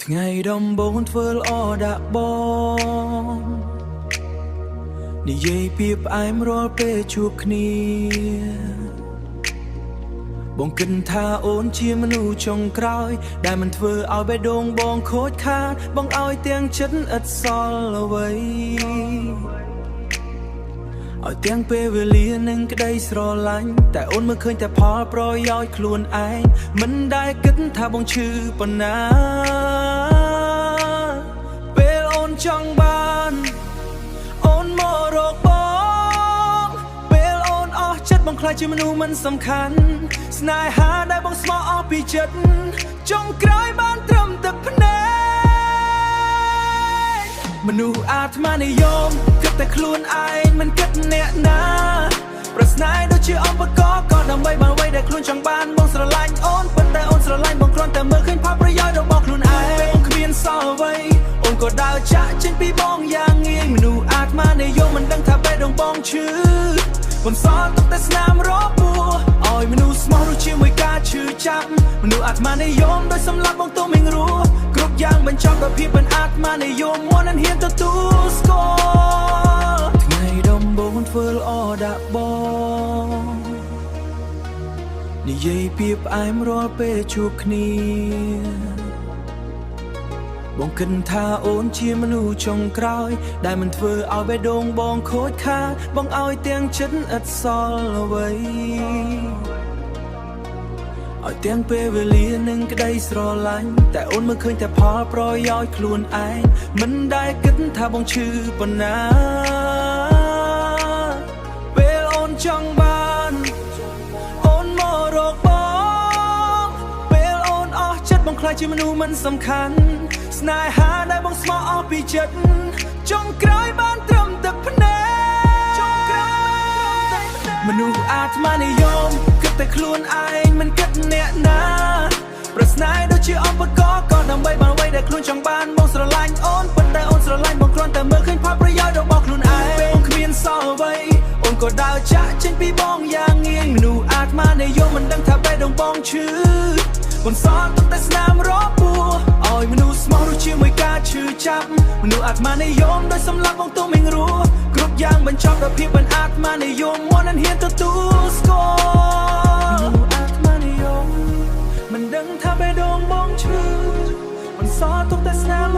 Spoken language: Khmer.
ថ្ងៃដំបូងធ្វើល្អដាក់បងនិយាយពីផ្អែមរាល់ពេលជួបគ្នាបងគិតថាអូនជាមនុស្សចុងក្រោយដែលមិនធ្វើឲ្យបេះដូងបងខូចខាតបងឲ្យទាំងចិត្តឥតសល់អ្វីឲ្យទាំងពេលវេលានិងក្តីស្រឡាញ់តែអូនមើលឃើញតែផលប្រយោជន៍ខ្លួនឯងមិនដែលគិតថាបងឈឺប៉ុណ្ណាពេលអូនចង់បានអូនមករកបងពេលអូនអស់ចិត្តបងក្លាយជាមនុស្សមិនសំខាន់ស្នេហាដែលបងស្មោះអស់ពីចិត្តចុងក្រោយបានត្រឹមទឹកភ្នែកមនុស្សអាត្មានិយមគិតតែខ្លួនឯងមិនគិតអ្នកណាប្រស្នេហ៍ដូចជាឧបករណ៍ក៏ដើម្បីបានអ្វីដែលខ្លួនចង់បានបងស្រឡាញ់អូនប៉ុន្តែអូនស្រឡាញ់បងគ្រាន់តែមើលឃើញផលប្រយោជន៍របស់ខ្លួនឯងពេលអូនគ្មានសល់អ្វីអូនក៏ដើរចាក់ចេញពីបងយ៉ាងងាយមនុស្សអាត្មានិយមមិនដឹងថាបេះដូងបងឈឺបន្សល់ទុកតែស្នាមរបួសឲ្យមនុស្សស្មោះរស់ជាមួយការឈឺចាប់មនុស្សអាត្មានិយមដោយសម្លាប់បងទៅមិនរស់គ្រប់យ៉ាងបញ្ចប់ដោយភាពเป็นអាត្មានិយមមុននឹងហ៊ានទទួលស្គាល់ថ្ងៃដំបូងធ្វើល្អដាក់បងនិយាយពីផ្អែមរាល់ពេលជួបគ្នាបងគិតថាអូនជាមនុស្សចុងក្រោយដែលមិនធ្វើឲ្យបេះដូងបងខូចខាតបងឲ្យទាំងចិត្តឥតសល់អ្វីឲ្យទាំងពេលវេលានិងក្តីស្រឡាញ់តែអូនមើលឃើញតែផលប្រយោជន៍ខ្លួនឯងមិនដែលគិតថាបងឈឺប៉ុណ្ណាពេលអូនចង់បានអូនមករកបងពេលអូនអស់ចិត្តបងក្លាយជាមនុស្សមិនសំខាន់ស្នេហាដែលបងស្មោះអស់ពីចិត្តចុងក្រោយបានត្រឹមទឹកភ្នែកចុងក្រោយមនុស្សអាត្មានិយមគិតតែខ្លួនឯងមិនគិតអ្នកណាប្រស្នេហ៍ដូចជាឧបករណ៍ក៏ដើម្បីបានអ្វីដែលខ្លួនចង់បានបងស្រឡាញ់អូនប៉ុន្តែអូនស្រឡាញ់បងគ្រាន់តែមើលឃើញផលប្រយោជន៍របស់ខ្លួនឯងពេលអូនគ្មានសល់អ្វីអូនក៏ដើរចាក់ចេញពីបងយ៉ាងងាយមនុស្សអាត្មានិយមមិនដឹងថាបេះដូងបងឈឺបន្សល់ទុកតែស្នាមរបួសឲ្យមនុស្សស្មោះរស់ជាមួយការឈឺចាប់មនុស្សអាត្មានិយមដោយសម្លាប់បងទៅមិនរស់គ្រប់យ៉ាងបញ្ចប់ដោយភាពเป็นអាត្មានិយមមុននឹងហ៊ានទទួលស្គាល់មនុស្សអាត្មានិយមមិនដឹងថាបេះដូងបងឈឺបន្សល់ទុកតែស្នាម